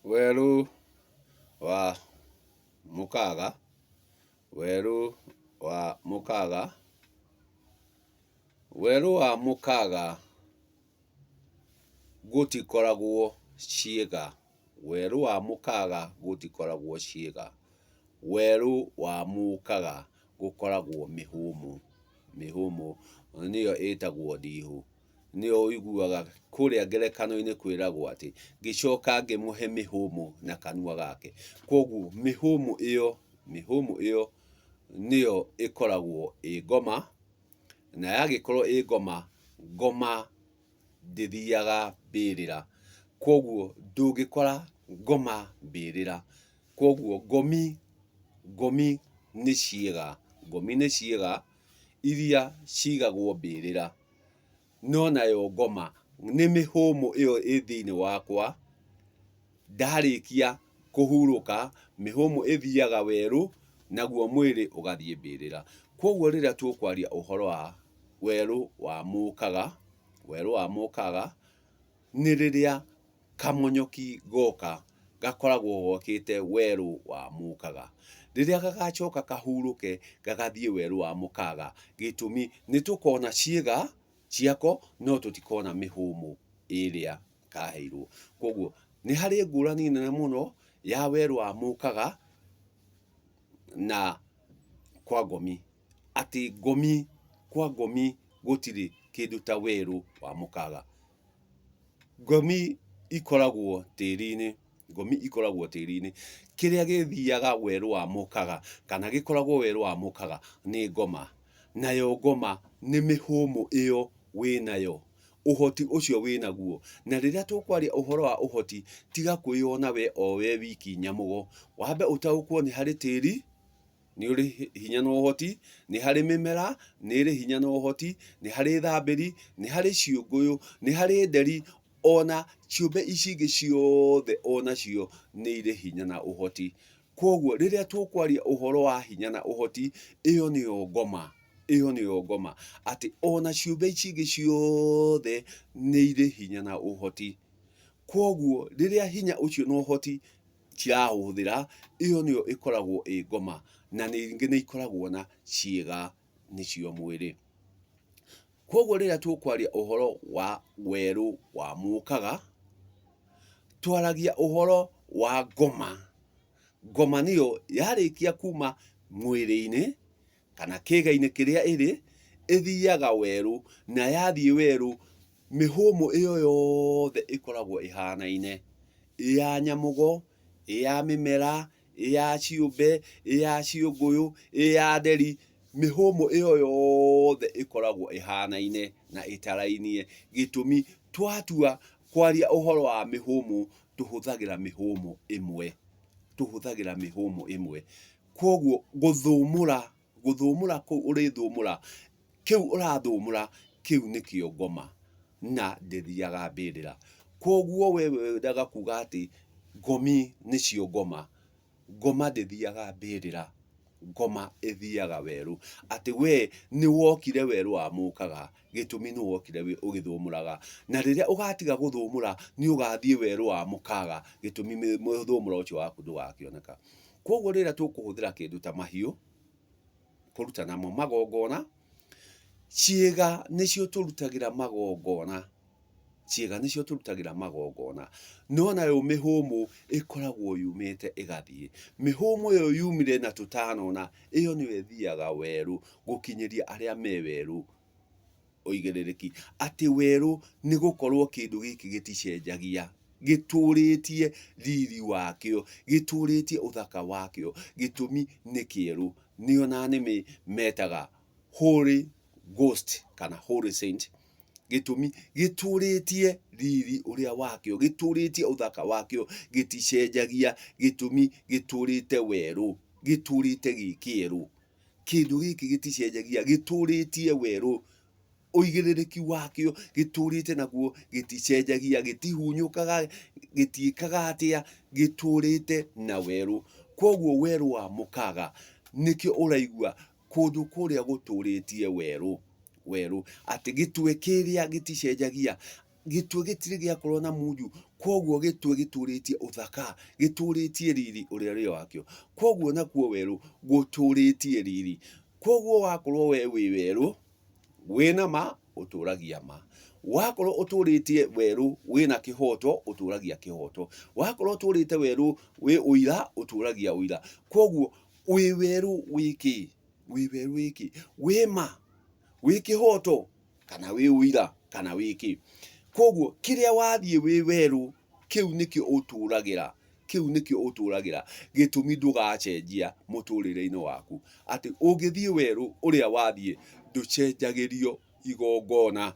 Werũ wa mũkaga, werũ wa mũkaga, werũ wa mũkaga gũtikoragwo ciĩga, werũ wa mũkaga gũtikoragwo ciĩga, werũ wa mũkaga gũkoragwo mĩhũmũ, mĩhũmũ nĩyo ĩtagwo ndihũ. Nĩyo ũiguaga kũrĩa ngerekano-inĩ kwĩragwo atĩ, ngĩcoka ngĩmũhe mĩhũmũ na kanua gake. Kwoguo mĩhũmũ ĩyo, mĩhũmũ ĩyo nĩyo ĩkoragwo ĩ ngoma, na yagĩkorwo ĩ ngoma, ngoma ndĩthiaga mbĩrĩra. Kwoguo ndũngĩkora ngoma mbĩrĩra. Kwoguo ngomi, ngomi nĩ ciĩga, ngomi nĩ ciĩga iria cigagwo mbĩrĩra. No nayo ngoma nĩ mĩhũmũ ĩyo ĩ thĩinĩ wakwa, ndarĩkia kũhurũka, mĩhũmũ ĩthiaga werũ, naguo mwĩrĩ ũgathiĩ mbĩrĩra. Kwoguo rĩrĩa tũkwaria ũhoro wa werũ wa mũkaga, werũ wa mũkaga, nĩ rĩrĩa Kamonyoki goka gakoragwo gokĩte werũ wa mũkaga. Rĩrĩa gagacoka kahurũke gagathiĩ werũ wa mũkaga, gĩtũmi nĩ tũkona ciĩga ciako no tũtikona mĩhũmũ ĩrĩa kaheirwo. Kwoguo nĩ harĩ ngũrani nene mũno ya werũ wa mũkaga na kwa ngomi. Atĩ ngomi, kwa ngomi gũtirĩ kĩndũ ta werũ wa mũkaga. Ngomi ikoragwo tĩri-inĩ, ngomi ikoragwo tĩri-inĩ. Kĩrĩa gĩthiaga werũ wa mũkaga kana gĩkoragwo werũ wa mũkaga nĩ ngoma. Nayo ngoma nĩ mĩhũmũ ĩyo wĩnayo, ũhoti ũcio wĩnaguo. Na rĩrĩa tũkwaria ũhoro wa ũhoti, tiga kwĩyona we o we wiki nyamũgo, wambe ũtaũkwo nĩ harĩ tĩri, nĩ ũrĩ hinya na ũhoti, nĩ harĩ mĩmera, nĩ ĩrĩ hinya na ũhoti, nĩ harĩ thambĩri, nĩ harĩ ciũngũyũ, nĩ harĩ nderi, ona ciũmbe ici ingĩ ciothe onacio nĩ irĩ hinya na ũhoti. Kwoguo rĩrĩa tũkwaria ũhoro wa hinya na ũhoti, ĩyo nĩyo ngoma, ĩyo nĩyo ngoma, atĩ ona ciũmbe ici ingĩ ciothe nĩ irĩ hinya na ũhoti. Kwoguo rĩrĩa hinya ũcio na ũhoti cirahũthĩra, ĩyo nĩyo ĩkoragwo ĩ ngoma, na ningĩ nĩ ikoragwo na ciĩga nĩcio mwĩrĩ. Kwoguo rĩrĩa tũkwaria ũhoro wa werũ wa mũkaga, twaragia ũhoro wa ngoma. Ngoma nĩyo yarĩkia kuma mwĩrĩ-inĩ kana kĩĩga-inĩ kĩrĩa ĩrĩ, ĩthiaga werũ, na yathiĩ werũ, mĩhũmũ ĩyo yothe ĩkoragwo ĩhanaine, ĩ ya nyamũgo, ĩ ya mĩmera, ĩ ya ciũmbe, ĩ ya ciũngũyũ, ĩ ya nderi, mĩhũmũ ĩyo yothe ĩkoragwo ĩhanaine na ĩtarainie. Gĩtũmi, twatua kwaria ũhoro wa mĩhũmũ, tũhũthagĩra mĩhũmũ ĩmwe, tũhũthagĩra mĩhũmũ ĩmwe. Kwoguo gũthũmũra, gũthũmũra kũu ũrĩthũmũra, kĩu ũrathũmũra kĩu nĩkĩo ngoma na ndĩthiaga mbĩrĩra. Kwoguo we wendaga kuga atĩ ngomi nĩcio ngoma, ngoma ndĩthiaga mbĩrĩra, ngoma ĩthiaga werũ. Atĩ we nĩwokire werũ wa mũkaga, gĩtũmi nĩwokire ũgĩthũmũraga. Na rĩrĩa ũgatiga gũthũmũra nĩũgathiĩ werũ wa mũkaga, gĩtũmi mũthũmũro ũcio waku ndũgakĩoneka. Kwoguo rĩrĩa tũkũhũthĩra kĩndũ ta mahiũ kũruta namo magongona, ciĩga nĩcio tũrutagĩra magongona, ciĩga nĩcio tũrutagĩra magongona, no nayo mĩhũmũ ĩkoragwo yumĩte ĩgathiĩ. Mĩhũmũ ĩyo yumire na tũtanona, ĩyo nĩyo ĩthiaga werũ gũkinyĩria arĩa me werũ ũigĩrĩrĩki, atĩ werũ nĩ gũkorwo kĩndũ gĩkĩ gĩticenjagia, gĩtũrĩtie riri wakĩo, gĩtũrĩtie ũthaka wakĩo, gĩtũmi nĩ kĩerũ, nĩo na nĩmĩ metaga Holy Ghost kana Holy Saint, gĩtũmi gĩtũrĩtie riri ũrĩa wakĩo, gĩtũrĩtie ũthaka wakĩo, gĩticenjagia, gĩtũmi gĩtũrĩte werũ, gĩtũrĩte gĩ kĩerũ. Kĩndũ gĩkĩ gĩticenjagia, gĩtũrĩtie werũ, ũigĩrĩrĩki wakĩo gĩtũrĩte naguo gĩticenjagia, gĩtihunyũkaga, gĩtiĩkaga atĩa, gĩtũrĩte na werũ. Kwoguo werũ wa mũkaga nĩkĩo ũraigua kũndũ kũrĩa gũtũrĩtie werũ, werũ, atĩ gĩtwe kĩrĩa gĩticenjagia, gĩtwe gĩtirĩ gĩakorwo na munju. Kwoguo gĩtwe gĩtũrĩtie ũthaka, gĩtũrĩtie riri ũrĩa ũrĩ wakĩo. Kwoguo nakuo werũ gũtũrĩtie riri. Kwoguo wakorwo we wĩ werũ, wĩna ma, ũtũragia ma. Wakorwo ũtũrĩtie werũ wĩna kĩhoto, ũtũragia kĩhoto. Wakorwo ũtũrĩte werũ wĩ ũira, ũtũragia ũira. Kwoguo wĩ werũ wĩ kĩ? Wĩ werũ wĩ kĩ? Wĩ ma, wĩ kĩhoto, kana wĩ ũira, kana wĩ kĩ? Kwoguo kĩrĩa wathiĩ wĩ werũ, kĩu nĩkĩo ũtũragĩra, kĩu nĩkĩo ũtũragĩra, gĩtũmi ndũgacenjia mũtũrĩre-inĩ waku. Atĩ ũngĩthiĩ werũ ũrĩa wathiĩ, ndũcenjagĩrio igongona,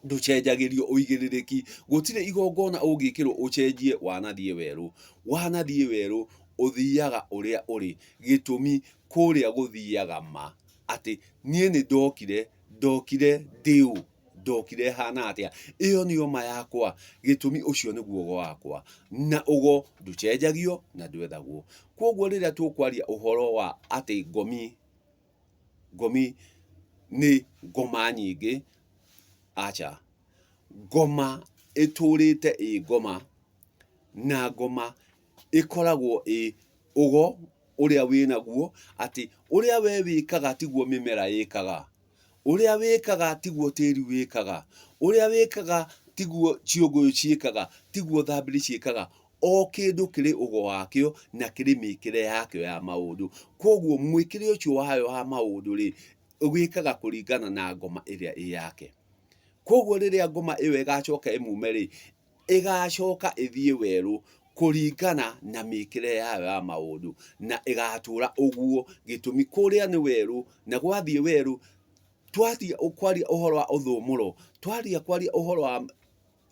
ndũcenjagĩrio ũigĩrĩrĩki, gũtirĩ igongona ũngĩkĩrwo ũcenjie wanathiĩ werũ. Wanathiĩ werũ ũthiaga ũrĩa ũrĩ, gĩtũmi kũrĩa gũthiaga ma, atĩ niĩ nĩ ndokire, ndokire ndĩ ũ, ndokire hana atĩa, ĩyo nĩyo ma yakwa, gĩtũmi ũcio nĩguo ũgo wakwa, na ũgo ndũcenjagio na ndwethagwo. Kwoguo rĩrĩa tũkwaria ũhoro wa atĩ ngomi, ngomi nĩ ngoma nyingĩ, aca. Ngoma ĩtũrĩte ĩ ngoma, na ngoma ĩkoragwo ĩ ũgo ũrĩa wĩnaguo, atĩ ũrĩa we wĩkaga tiguo mĩmera ĩkaga. Ũrĩa wĩkaga tiguo tĩri wĩkaga, ũrĩa wĩkaga tiguo ciũngũyũ ciĩkaga, tiguo thambĩrĩ ciĩkaga, o kĩndũ kĩrĩ ũgo wakĩo na kĩrĩ mĩkĩre yakĩo ya maũndũ. Kwoguo mwĩkĩre ũcio wayo wa maũndũ rĩ, wĩkaga kũringana na ngoma ĩrĩa ĩ yake. Kwoguo rĩrĩa ngoma ĩyo ĩgacoka ĩmume rĩ, ĩgacoka ĩthiĩ werũ kũringana na mĩkĩre yayo ya maũndũ, na ĩgatũra ũguo, gĩtũmi kũrĩa nĩ werũ, na gwathiĩ werũ, twaria kwaria ũhoro wa ũthũmũro, twaria kwaria ũhoro wa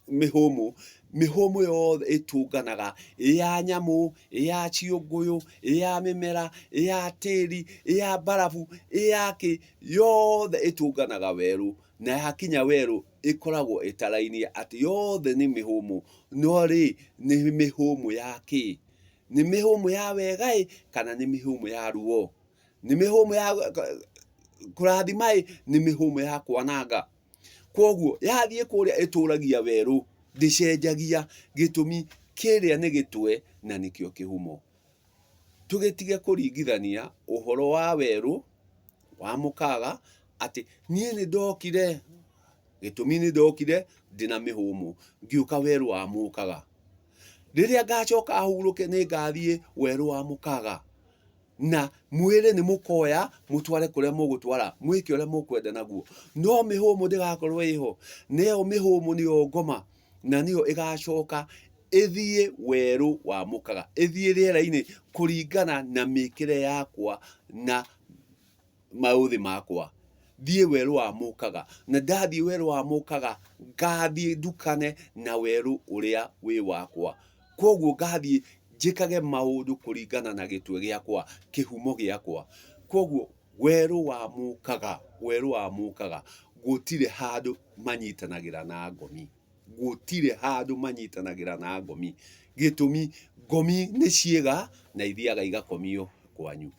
mĩhũmũ, mĩhũmũ yothe ĩtũnganaga, ĩ ya nyamũ, ĩ ya ciũngũyũ, ĩ ya mĩmera, ĩ ya tĩri, ĩ ya mbarabu, ĩ ya kĩ, yothe ĩtũnganaga werũ. Na yakinya werũ ĩkoragwo ĩtarainie atĩ yothe nĩ mĩhũmũ, no rĩ, nĩ mĩhũmũ ya kĩ? Nĩ mĩhũmũ ya wega-ĩ, kana nĩ mĩhũmũ ya ruo? Nĩ mĩhũmũ ya kũrathima-ĩ, nĩ mĩhũmũ ya kwananga? Kwoguo yathiĩ kũrĩa ĩtũragia werũ, ndĩcenjagia, gĩtũmi kĩrĩa nĩ gĩtwe na nĩkĩo kĩhumo. Tũgĩtige kũringithania ũhoro wa werũ wa mũkaga atĩ niĩ nĩ ndokire, gĩtũmi nĩ ndokire ndĩna mĩhũmũ, ngĩũka werũ wa mũkaga. Rĩrĩa ngacoka hurũke nĩ ngathiĩ werũ wa mũkaga, na mwĩrĩ nĩ mũkoya mũtware kũrĩa mũgũtwara, mwĩke ũrĩa mũkwenda naguo, no mĩhũmũ ndĩgakorwo ĩho. Na ĩyo mĩhũmũ nĩyo ngoma, na nĩyo ĩgacoka ĩthiĩ werũ wa mũkaga, ĩthiĩ rĩera-inĩ kũringana na mĩkĩre yakwa na maũthĩ makwa. Thiĩ werũ wa mũkaga, na ndathiĩ werũ wa mũkaga, ngathiĩ ndukane na werũ ũrĩa wĩ wakwa. Kwoguo ngathiĩ njĩkage maũndũ kũringana na gĩtwe gĩakwa, kĩhumo gĩakwa. Kwoguo werũ wa mũkaga, werũ wa mũkaga gũtirĩ handũ manyitanagĩra na ngomi. Gũtirĩ handũ manyitanagĩra na ngomi. Gĩtũmi, ngomi nĩ ciĩga na ithiaga igakomio kwanyu.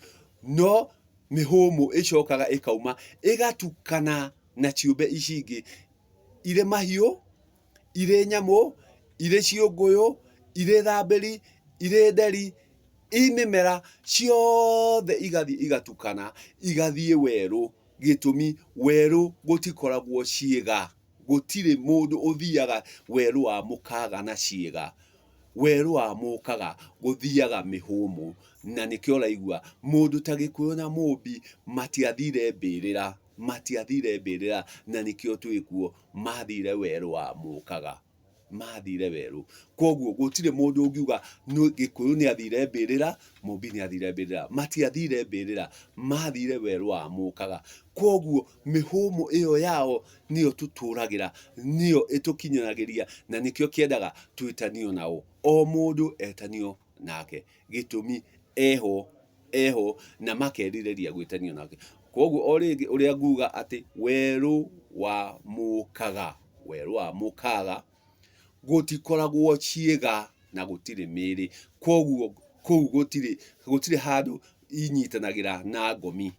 No mĩhũmũ ĩcokaga ĩkauma ĩgatukana na ciũmbe ici ingĩ, irĩ mahiũ, irĩ nyamũ, irĩ ciũngũyũ, irĩ thambĩri, irĩ nderi, i mĩmera, ciothe igathiĩ igatukana, igathiĩ werũ. Gĩtũmi, werũ gũtikoragwo ciĩga. Gũtirĩ mũndũ ũthiaga werũ wa mũkaga na ciĩga. Werũ wa mũkaga gũthiaga mĩhũmũ. Na nĩkĩo ũraigua mũndũ ta Gĩkũyũ na Mũmbi matiathire mbĩrĩra, matiathire mbĩrĩra na nĩkĩo twĩkuo, mathire werũ wa mũkaga. Mathire werũ. Kwoguo gũtirĩ mũndũ ũngiuga Gĩkũyũ nĩ athire mbĩrĩra, Mũmbi nĩ athire mbĩrĩra. Matiathire mbĩrĩra, mathire werũ wa mũkaga. Kwoguo mĩhũmũ ĩyo yao nĩyo tũtũragĩra, nĩyo ĩtũkinyanagĩria na nĩkĩo kĩendaga twĩtanio nao. O mũndũ etanio nake, gĩtũmi eho, eho na makerirĩria gwĩtanio nake. Kwoguo o rĩngĩ ũrĩa nguga atĩ werũ wa mũkaga, werũ wa mũkaga gũtikoragwo ciĩga na gũtirĩ mĩĩrĩ, kwoguo kũu gũtirĩ, gũtirĩ handũ inyitanagĩra na ngomi.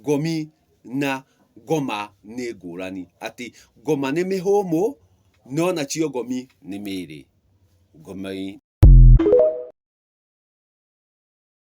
Ngomi na ngoma nĩ ngũrani, atĩ ngoma nĩ mĩhũmũ no nacio ngomi nĩ mĩĩrĩ. Ngomei.